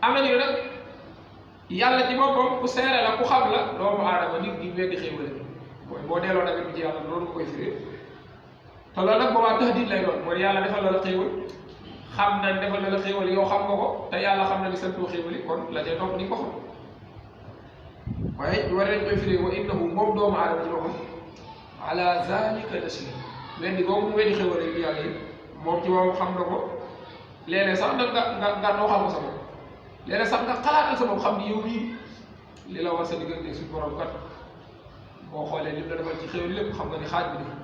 am na ñu ne nag yàlla ci boppam ku seere la ku xam la doomu aadama nit ñi weddi xéewal mooy boo delloo nawet bi ci yàlla loolu nga koy firee te loolu nag boobaa tahdid lay doon mooy yàlla defal la xéewal xam nañ defal la xéewal yow xam nga ko te yàlla xam na ni santoo xéewal yi kon la cay topp ni ko xam waaye war nañ koy firee wa innahu moom doomu aadama ci boppam ala zalika la shahid weddi boobu mu weddi xéewal yi yàlla yi moom ci moom xam na ko léeg-léeg sax nag nga nooxal ko sa bopp léeg-léeg sax nga xalaatal sa bopp xam ni yow mii li la war sa diggante suñu borom kat boo xoolee lim la defal ci xéewal lépp xam nga ni xaaj bi def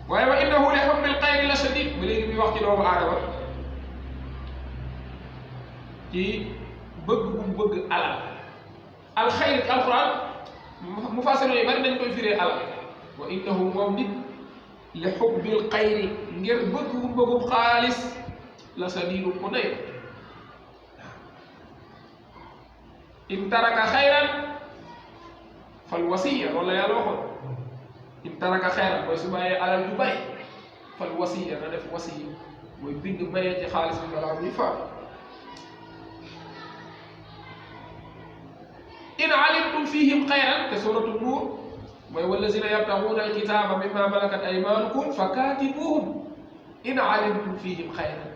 waaye wa innahu li hubbil xayri la shadid ba léegi muy wax ci doomu aadama ci bëgg bu mu bëgg alal alxayr ci alquran mufassir yi bari dañ koy firee alal wa innahu moom nit li hubbil xayri ngir bëgg bu mu bëggum xaalis la shadidu ku nay in taraka xayran fal wasiya loolu la yàlla waxoon in taraka xayran mooy su bàyyee alal ju bari fal wasiya na def wasiya mooy bind mayee ci xaalis bi balaa muy faam in alimtum fihim xayran te suratu nuur mooy wallazina yabtaxuuna alkitaaba mimma malakat aymanukum fa kaatibuhum in alimtum fihim xayran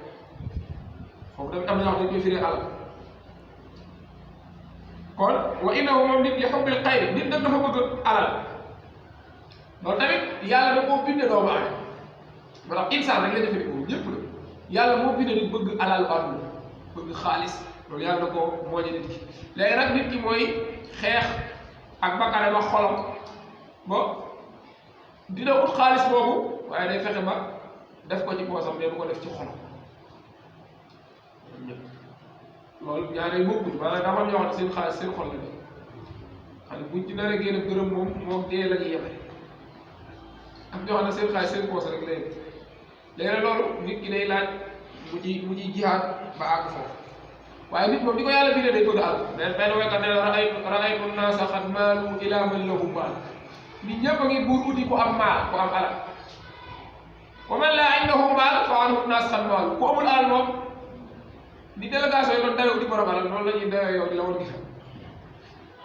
foofu tamit am na wax dañ koy firee alal kon wa innahu moom nit li xubbil xayr nit nag dafa bëgg alal loolu tamit yàlla da koo binde doomu aadama maanaam insaan rek la jëfandikoo ñëpp la yàlla moo binde nit bëgg alalu àdduna bëgg xaalis loolu yàlla da koo mooñe nit ki léegi nag nit ki mooy xeex ak bakkanam ak xolam ba dina ut xaalis boobu waaye day fexe ba def ko ci poosam mais bu ko def ci xolam loolu ñaareel bokkul maanaam dafa am ñoo xam ne seen xaalis seen xol la ne xam ne buñ ci naree génn gërëm moom dee la ñuy yemale am ñoo xam ne seen xaalis seen poos rek léegi léegi nag loolu nit ki day laaj mu ci jihaad ba àgg foofu waaye nit moom di ko yàlla bindee day bëgg àll mais benn waykat nee na raaytu naasa xad maalu ilaa man lahu maal nit ñëpp a ngi buur uti ku am maal ku am alal wa man laa indahu maal fa anhu naas xad maalu ku amul alal moom ni délégation yi doon dawee uti borom alal noonu la ñuy dawee yow di la woon gisal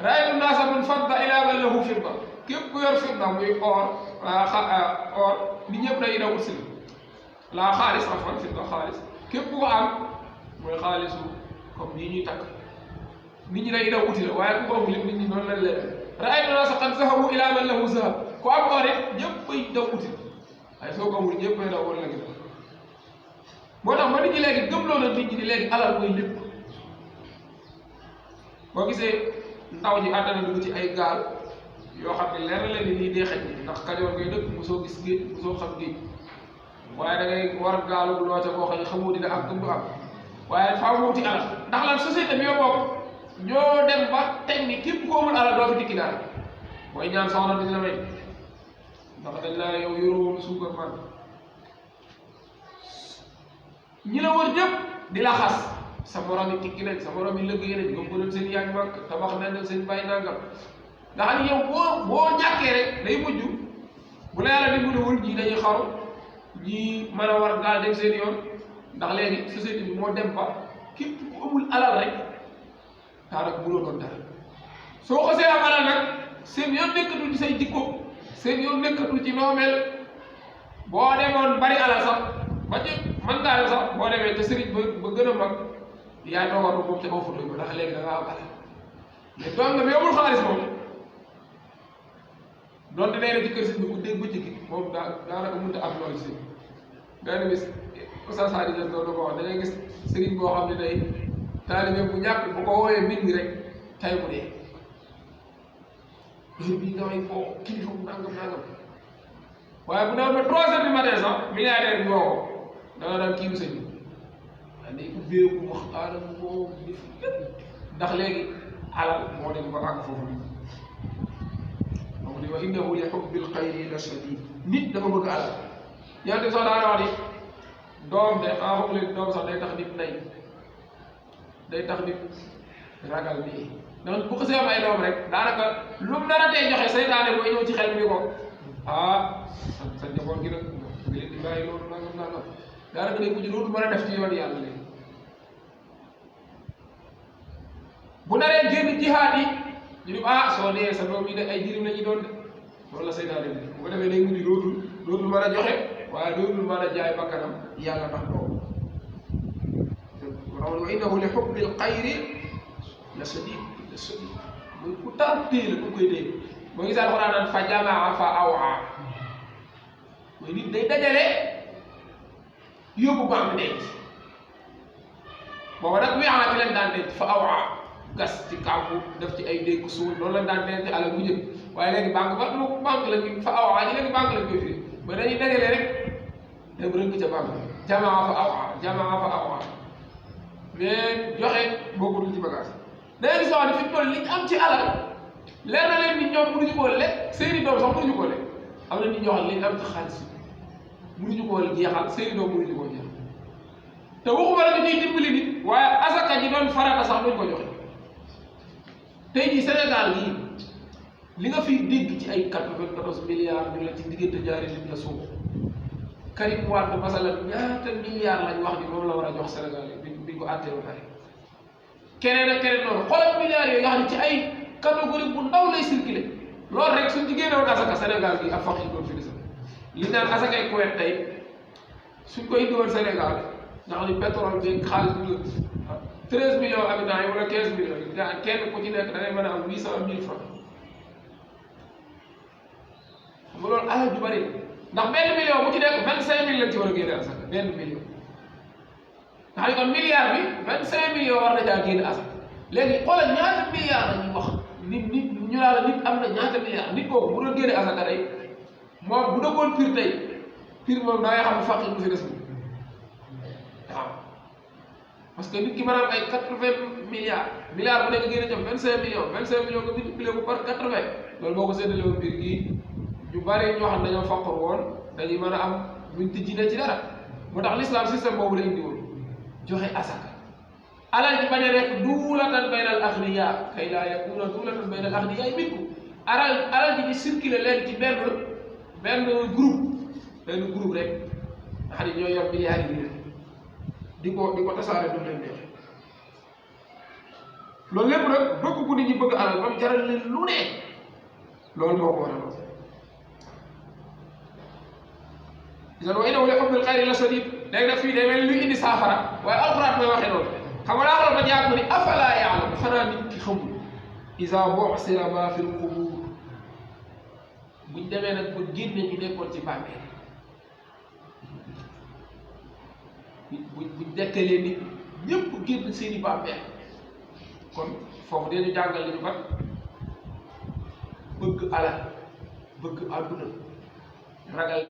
raaytu naasa min fadda ilaa man lahu fidda képp ku yor fidda muy or nit ñëpp dañuy daw ut si la xaalis afan fidda xaalis képp ku ko am mooy xaalisu comme nii ñuy takk nit ñi dañuy daw uti la waaye ku ko amul nit ñi noonu lañ leen raaytu naasa qad zahabu ilaa man lahu zahab ku am or it ñëppay daw uti waaye soo ko amul ñëppay daw war la gis moo tax ba nit ñi léegi gëmloo na nit ñi di léegi alal mooy lépp boo gisee ndaw ñi àddana dugg ci ay gaal yoo xam ne leer na leen ni lii dee xaj ni ndax Kajoor ngay dëkk mosoo gis géej mosoo xam géej waaye da ngay war gaalu loo ca koo xam ne xamoo dina am gëm du am waaye faaw nga wuti alal ndax lan société bi yoo bokk ñoo dem ba teg ni képp ko amul alal doo fi dikki daal mooy ñaan soxna duñ la may ndax dañ laa yow yoroo suukar man ñi la wër ñëpp di la xas sa morom yi tikki nañ sa morom yi liggéey nañ yóbbu nañ seen yaay mag tabax nañ seen bàyyi nangam nga xam ne yow boo ñàkkee rek day mujj bu la yàlla dimbaliwul ñii dañuy xaru ñii mën a war gaal dem seen yoon ndax léegi société bi moo dem ba képp ku amul alal rek daanaka mënoo doon dara soo xasee am alal nag seen yoon nekkatul ci say jikko seen yoon nekkatul ci noo mel boo demoon bari alal sax ba ci man ngaa dem sax boo demee te sëriñ ba gën a mag yaay toogal moom ca kaw photo bi ndax léegi da ngaa am alal mais doon nga mais amul xaalis moom doonte nee na ci kër si bi ku dégg bëccëg moom daanaka mënut a am loolu si benn bis Oustaz Hady Niass doon na ko wax da ngay gis sëriñ boo xam ne day taalibe bu ñàkk bu ko wooyee mbir mi rek tay mu dee heure bii nga may foo kilifa bu nangam waaye bu demee ba 3 heures du matin sax milliardaire bi woo ko da nga daan kii bu sëñ bi waaye day ubbeeku waxtaan ak moom def lépp ndax léegi alal moo dem ba àgg foofu bi donc di wax innahu li hubbil xayri la shadid nit dafa bëgg alal yante sax daana wax ni doom de xaa foog leen doom sax day tax nit nay day tax nit ragal bi ndax bu xasee am ay doom rek daanaka lu mu nar a tey joxe seytaane mooy ñëw ci xel mi ni ko sa njaboot gi nag nga leen di bàyyi loolu nangam daanaka day mujj loolu mën a def ci yoon yàlla léegi bu naree génn jihaad yi ñu ne ah soo dee sa doom yi de ay jirim la ñu doon de loolu la seytaane bi bu ko defee day mujj dootul mën a joxe waaye dootul mën a jaay bakkanam yàlla tax boobu wa innahu li hubbil xayri la sadid muy ku tar téye la ku koy téye moo gis alxuraan naan fa jamaa fa awaa mooy nit day dajale yóbbu banque denc booba nag wi'aa bi leen daan denc fa awaa gas ci kàmbu def ci ay dégg suul loolu lañ daan denc alal bu njëkk waaye léegi banque ba lu banque la fa awaa ji léegi banque lañ koy firi ba dañuy dajale rek dem rënk ca banque jamaa fa awaa mais joxe bokkul ci bagage da ngay gis wax ne fi mu toll li ñu am ci alal leer na leen ni ñoom mënuñu koo lekk seeni doom sax mënuñu koo lekk am na nit ñoo xam ne li ñu am ci xaalis mënuñu koo jeexal seeni doom mënuñu koo jeexal te waxuma la dañuy dimbali nit waaye asaka ji doon farata sax duñ ko joxe tey jii Sénégal gii li nga fiy dégg ci ay 94 milliards ñu la ci diggante ñaari nit la suuf Karim Wade masalan ñaata milliards lañ wax ni moom la war a jox Sénégal yi biñ ko àttee ba pare keneen ak keneen noonu xoolal milliards yooyu nga xam ne ci ay catégorie bu ndaw lay circulé loolu rek suñ ci génnewoon asaka Sénégal gi ak faq yi doon fi des li naan asakay Kuwait tey suñ koy indiwoon Sénégal nga xam ne pétrole bi xaalis bi 13 millions habitants yi wala 15 millions yi gaa kenn ku ci nekk da ngay mën a am 800 000 francs xam nga loolu alal ju bari ndax benn million bu ci nekk 25 000 lañ ci war a génne asaka benn million nga xam ne kon milliard bi 25 millions war na caa génne asaka léegi xoolal ñaata milliards la ñuy wax nit ñu laa la nit am na ñaata milliards nit kooku bu doon génne asaka tey moom bu dëkkoon Pire tey Pire moom da ngay xam ne fàq du fi des moom waaw parce que nit ki maanaam ay 80 milliards bu nekk génne jëm 25 millions nga multiplié ko par 80 loolu boo ko séddale woon Pire gii ñu bari ñoo xam ne dañoo faqor woon dañuy mën a am luñ tijji ne ci dara moo tax l'islam système boobu la indi woon joxe asaka alal ji bañ a nekk duulatan bayna al aghniya kay laa yakuna duulatan bayna al aghniya minkum alal ji di circuler leen ci benn groupe rek nga xam ne ñoo yor milliards yi di ko tasaare du leen neex loolu lépp nag bëgg ku nit ñi bëgg alal bam jaral leen lu ne loolu moo ko waral idan wa innahu li hubbil xayri la sadid léegi nag fii day mel luy indi saafara waaye alxuraan mooy waxee noonu xam nga daa xool ba jàpp ni afalaa ya'lam xanaa nit ki xamul iza bu'sira ma fil qubur buñ demee nag ba génne ñu nekkoon ci bàmmeel buñ dekkalee nit ñëpp génn seeni bàmmeel kon foofu dee ñu jàngal li ñu bat bëgg alal bëgg àdduna ragal